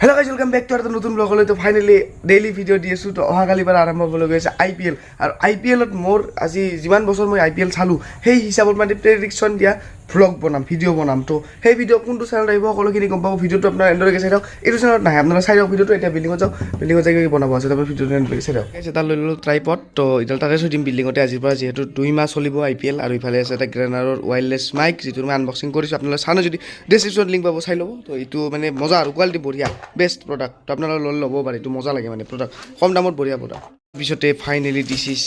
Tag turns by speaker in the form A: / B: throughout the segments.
A: Hello guys, welcome back to এটা নতুন ব্লগলৈ। তো ফাইনেলি ডেইলি ভিডিঅ' দি আছোঁ। তো অহাকালিৰ পৰা আৰম্ভ হ'বলৈ গৈ আছে আইপিএল আৰু আইপিএলত মোৰ আজি যিমান বছৰ মই আইপিএল চালোঁ, সেই হিচাপত মানে প্ৰেডিকশ্যন দিয়া ভ্লগ বনাম, ভিডিঅ' বনাম। তো সেই ভিডিঅ' কোনটো চেনেলত আহিব, সকলোখিনি গম পাব। ভিডিঅ'টো আপোনাৰ এণ্ডলৈকে চাই থাকক। এইটো চেনেলত নাহে, আপোনালোকে চাই থাকক ভিডিঅ'টো। এতিয়া বিল্ডিঙত যাওঁ, বিল্ডিঙত যাই কিবা বনাব আছে, তাৰপৰা ভিডিঅ'টো এণ্ডলৈকে চাই থাকক। এটা লৈ ল'লোঁ ট্ৰাইপড, তো এতিয়া তাতে থৈ দিম বিল্ডিঙতে আজিৰ পৰা, যিহেতু 2 মাহ চলিব আইপিএল। আৰু ইফালে আছে এটা গ্ৰেনাৰৰ ৱায়াৰলেছ মাইক, যিটো মই আনবক্সিং কৰিছোঁ। আপোনালোকে চানে যদি ডেছক্ৰিপশ্যনত লিংক পাব, চাই ল'ব। তো এইটো মানে মজা আৰু কোৱালিটি বঢ়িয়া, বেষ্ট প্ৰডাক্ট। তো আপোনালোকে লৈ ল'ব পাৰে, এইটো মজা লাগে মানে প্ৰডাক্ট, কম দামত বঢ়িয়া প্ৰডাক্ট। পিছতে finally this is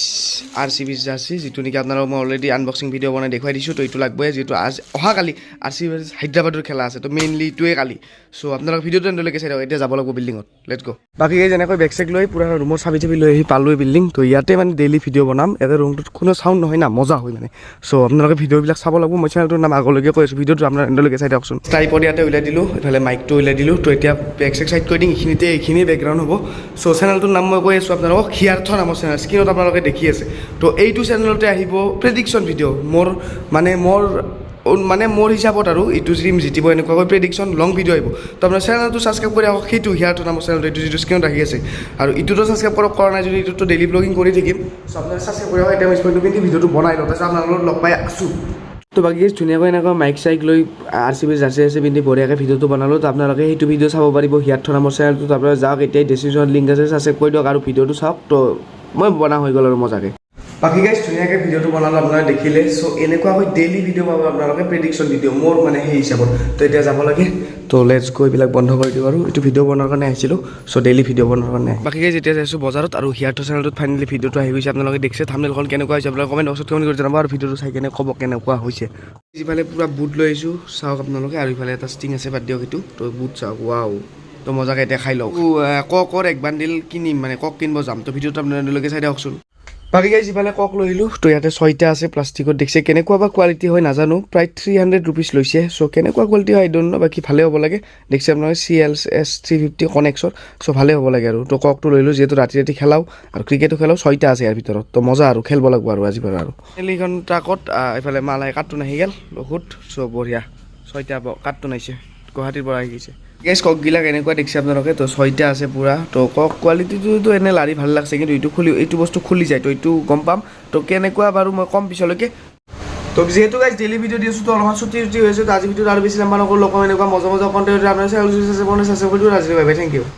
A: RCB jersey, যিটো নেকি আপোনালোকক মই অলৰেডি আনবক্সিং ভিডিঅ' বনাই দেখুৱাই দিছোঁ। তো এইটো লাগবই, যিহেতু আজি অহাকালি আৰচিবি হায়দৰাবাদৰ খেলা আছে। তো মেইনলি এইটোৱে কালি। চ' আপোনালোক ভিডিঅ'টো এণ্ডলৈকে চাই থাকক। এতিয়া যাব লাগিব বিল্ডিঙত, let's গ'। বাকী এই যেনেকৈ বেগ চেগ লৈ পূৰা ৰুমৰ চাবি চাবি লৈ আহি পালোঁৱে বিল্ডিং। তো ইয়াতে মানে ডেইলি ভিডিঅ' বনাম। ইয়াতে ৰুমটোত কোনো চাউণ্ড নহয় না, মজা হয় মানে। চ' আপোনালোকে ভিডিঅ'বিলাক চাব লাগিব। মই চেনেলটোৰ নাম আগলৈকে কৈ আছোঁ, ভিডিঅ'টো আপোনাৰ এণ্ডলৈকে চাই থাকচোন। ট্ৰাইপড ইয়াতে উলিয়াই দিলোঁ, ইফালে মাইকটো উলিয়াই দিলোঁ। তো এতিয়া বেগ চেগ চাইড কৰি দিম, এইখিনিতে এইখিনিয়ে বেকগ্ৰাউণ্ড হ'ব। চ' চেনেলটোৰ নাম মই কৈ আছোঁ আপোনালোকক, হিয়াৰ্থ নামৰ চেনেল, স্ক্ৰীণত আপোনালোকে দেখি আছে। তো এইটো চেনেলতে আহিব প্ৰেডিকশ্যন ভিডিঅ'। মোৰ মানে মোৰ হিচাপত আৰু এইটো টিম জিতিব, এনেকুৱাকৈ প্ৰেডিকশ্যন লং ভিডিঅ' আহিব। তো আপোনাৰ চেনেলটো ছাবস্ক্ৰাইব কৰি ৰাখক, সেইটো হিয়াৰ্থ নামৰ চেনেলটো, এইটো যিটো স্ক্ৰীণত আহি আছে। আৰু ইটোতো ছাবস্ক্ৰাইব কৰক, কৰা নাই যদি এইটোতো ডেইলি ব্লগিং কৰি থাকিম। চ' আপোনালোকে ছাবস্ক্ৰাইব কৰি ৰাখক। এতিয়া মই স্পৰ্টিংটো পিন্ধি ভিডিঅ'টো বনাই লওঁ, তাৰপিছত আপোনালোকৰ লগত লগ পাই আছোঁ। তো বাকী ধুনীয়াকৈ এনেকুৱা মাইক চাইক লৈ আৰচিবি জাৰ্চি চাৰ্চি পিন্ধি বঢ়িয়াকৈ ভিডিঅ'টো বনালোঁ। তো আপোনালোকে সেইটো ভিডিঅ' চাব পাৰিব হিয়াৰ্থ নামৰ চেনেলটোত। আপোনালোকে যাওক এতিয়াই, ডেছক্ৰিপশ্যনত লিংক আছে, ছাবস্ক্ৰাইব কৰি দিয়ক আৰু ভিডিঅ'টো চাওক। তো মই বনা হৈ গ'ল আৰু মজাকৈ। বাকী গাইজ, ধুনীয়াকৈ ভিডিঅ'টো বনালোঁ, আপোনালোকে দেখিলে। চ' এনেকুৱাকৈ ডেইলি ভিডিঅ' পাব আপোনালোকে, প্ৰেডিকশ্যন ভিডিঅ' মোৰ মানে সেই হিচাপত। তো এতিয়া যাব লাগে, তো let's গ'। এইবিলাক বন্ধ কৰি দিওঁ আৰু এইটো ভিডিঅ' বনোৱাৰ কাৰণে আহিছিলোঁ। চ' ডেইলি ভিডিঅ' বনোৱাৰ কাৰণে। বাকী গাইজ, এতিয়া যাইছোঁ বজাৰত আৰু হিয়াৰ্থ চেনেলটোত ফাইনেলি ভিডিঅ'টো আহি গৈছে। আপোনালোকে দেখিছে থাম্বনেইলখন কেনেকুৱা হৈছে, আপোনালোকে কমেণ্ট বক্সত কমেণ্ট কৰি জনাব আৰু ভিডিঅ'টো চাই কেনে ক'ব কেনেকুৱা হৈছে। ইফালে পূৰা বুট লৈ আহিছোঁ, চাওক আপোনালোকে। আৰু ইফালে এটা ষ্টিং আছে, বাদ দিয়ক সেইটো। তো বুট চাওক, ৱাও। তো মজাকৈ এতিয়া খাই লওক। ককৰ এক বান্ডিল কিনিম, মানে কক কিনিব যাম। তো ভিডিঅ'টো আপোনালোকে চাই দিয়কচোন। বাকী গাইজ, ইফালে কক লৈ আহিলোঁ। তো ইয়াতে ছয়টা আছে প্লাষ্টিকত, দেখিছে। কেনেকুৱা বা কোৱালিটি হয় নাজানো। প্ৰায় 300 ৰুপিজ লৈছে। চ' কেনেকুৱা কোৱালিটি হয় আই don't ন', বাকী ভালে হ'ব লাগে। দেখিছে আপোনালোকে, CLS 350 কনেক্সৰ। চ' ভালে হ'ব লাগে আৰু। তো ককটো লৈ লোঁ, যিহেতু ৰাতি ৰাতি খেলাওঁ আৰু ক্ৰিকেটো খেলাওঁ। ছয়টা আছে ইয়াৰ ভিতৰত, তো মজা আৰু খেলিব লাগিব আৰু আজিৰ পৰা আৰু এইখন ট্ৰাকত এইফালে মাল আহি কাৰ্টুন আহি গ'ল বহুত। চ' বঢ়িয়া, ছয়টা কাৰ্টুন আহিছে, গুৱাহাটীৰ পৰা আহি গৈছে। গেছ ককগিলাক এনেকুৱা দেখিছে আপোনালোকে। তো ছয়টা আছে পূৰা। তো কক কোৱালিটিটোতো এনে লাৰি ভাল লাগছে, কিন্তু এইটো খুলি এইটো বস্তু খুলি যায়, তো এইটো গম পাম। তো কেনেকুৱা বাৰু মই ক'ম পিছলৈকে। তো যিহেতু গাইজ ডেইলি ভিডিঅ' দি আছোঁ, তো অলপমান ছুটি ছুটি হৈ আছে। তো আজি ভিডিঅ'ত আৰু বেছি লম্বা নকৰোঁ। লগ পাম এনেকুৱা মজা মজা কণ্টেণ্ট। আপোনাৰ চেনেল ছাবস্ক্ৰাইব কৰি দিওঁ। আজি বাই বাই, thank U.